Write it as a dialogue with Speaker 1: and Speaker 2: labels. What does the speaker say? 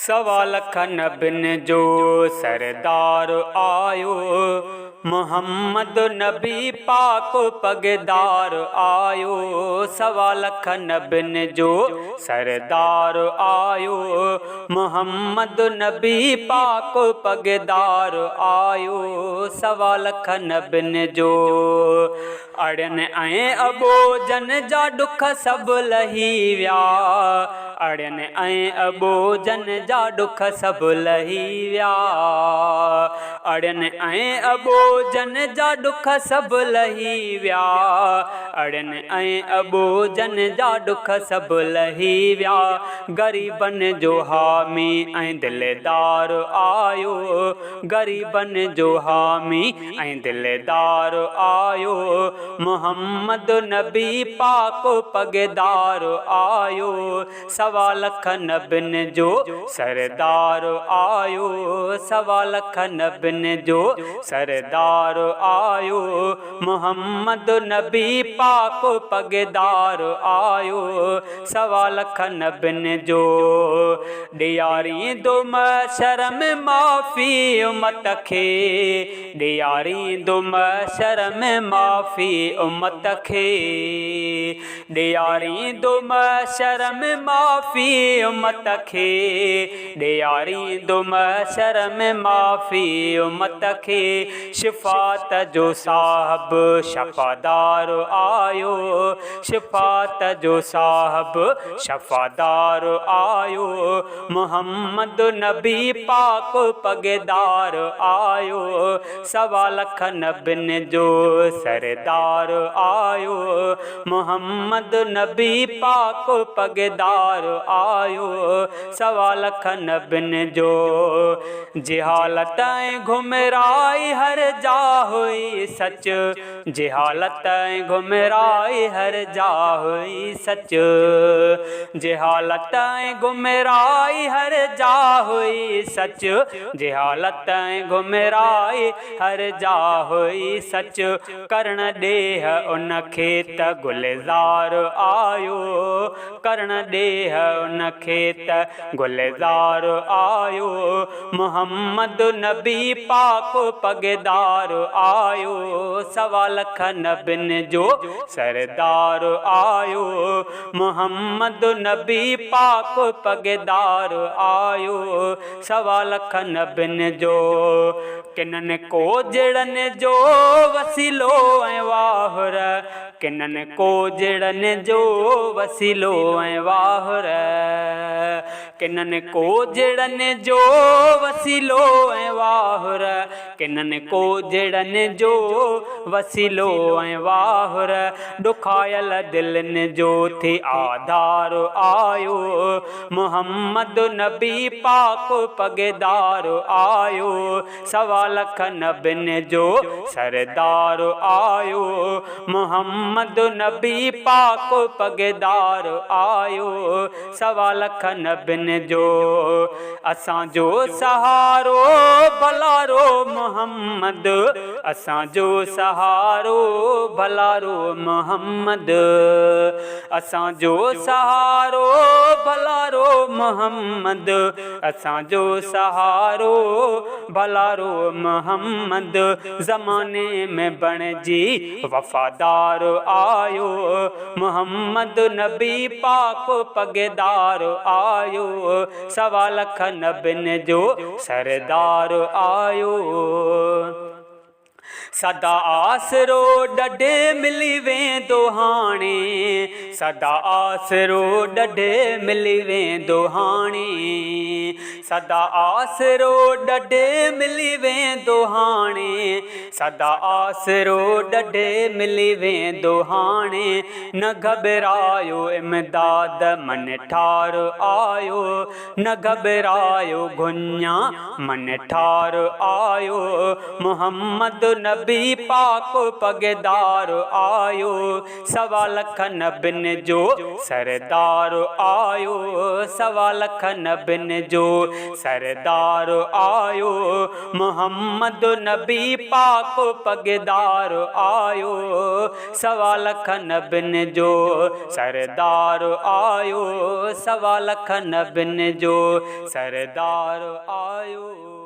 Speaker 1: سوا لک نبين جو سردار آيو، محمد نبي پاڪ پڳدار آيو. سوا لک نبين جو سردار آيو، محمد نبي پاڪ پڳدار آيو. سوا لک نبين جو. اڙين ۽ اٻوجهن جا ڏک سڀ لهي ويا. اڙين ۽ اٻوجهن جا ڏک سڀ لهي ويا. اڙين ۽ اٻوجهن جا ڏک سڀ لهي ويا. اڙين ۽ اٻوجهن جا ڏک سڀ لهي ويا. غريبن جو حامي ۽ دلدار آيو. غريبن جو حامي ۽ دلدار آيو، محمد نبي پاڪ پڳدار آيو. سوا لک نبين جو سردار آيو، سوا لک نبين جو سردار آيو، محمد نبي پاڪ پڳدار آيو. سوا لک نبين جو. ڏياريندو محشر ۾ معافي امت کي، ڏياريندو محشر ۾ معافي امت کي، ڏياريندو محشر ۾ معافي امت کي، ڏياريندو محشر ۾ معافي امت کي. شفاعت جو صاحب شفادار آيو، شفاعت جو صاحب شفادار آيو، محمد نبي پاڪ پڳدار آيو. سوا لک نبين جو سردار آيو، محمد نبي پاڪ پڳدار آيو. سوا لک نبين جو. جهالت ۽ گمراهي هر جا هئي سچ، جهالت ۽ گمراهي هر جا هئي سچ، جهالت ۽ گمراهي هر جا هئي سچ، جهالت ۽ گمراهي هر جا هئي سچ. ڪرڻ ڏيهه ان کي ته گلزار آيو، ڪرڻ ڏيهه ان کي ته گلزار آيو، محمد نبي پاڪ پڳدار آيو. سوا لک نبين جو سردار آيو، محمد نبي پاڪ پڳدار آيو. سوا لک نبين جو. ڪنن ڪوجهڙن جو وسيلو ۽ واهر، ڪنن ڪوجهڙن جو وسيلو ۽ واهر، ڪنن ڪوجهڙن جو وسيلو ۽ واهر، ڪنن ڪوجهڙن جو وسيلو ۽ واهر. ڏکايل دلين جو ٿي آڌار آيو، محمد نبي پاڪ پڳدار آيو. سوا لک نبين جو سردار آيو، محمد نبي پاڪ پڳدار آيو. سوا لک نبين جو. اسان جو سهارو ڀلارو محمد، اسان جو سهارو ڀلارو محمد، اسان جو سهارو ڀلارو محمد، اسان جو سهارو ڀلارو محمد. زماني ۾ بڻجي وفادار آيو، محمد نبي پاڪ پڳدار آيو. سوا لک نبين جو سردار آيو. سدا آسرو ڏڍي ملي ويندو هاڻي، سدا آسرو ڏڍي ملي ويندو هاڻي، سدا آسرو ڏڍي ملي ويندو هاڻي، سدا آسرو ڏڍي ملي ويندو هاڻي. نه گهٻرايو امداد من ٺار آيو، نه گهٻرايو گهڃا من ٺار آيو، محمد نبي پاڪ پڳدار آيو، سوا لک نبين جو سردار آيو، سوا لک نبين جو سردار آيو، محمد نبي پاڪ پڳدار آيو، سوا لک نبين جو سردار آيو، سوا لک نبين جو سردار آيو.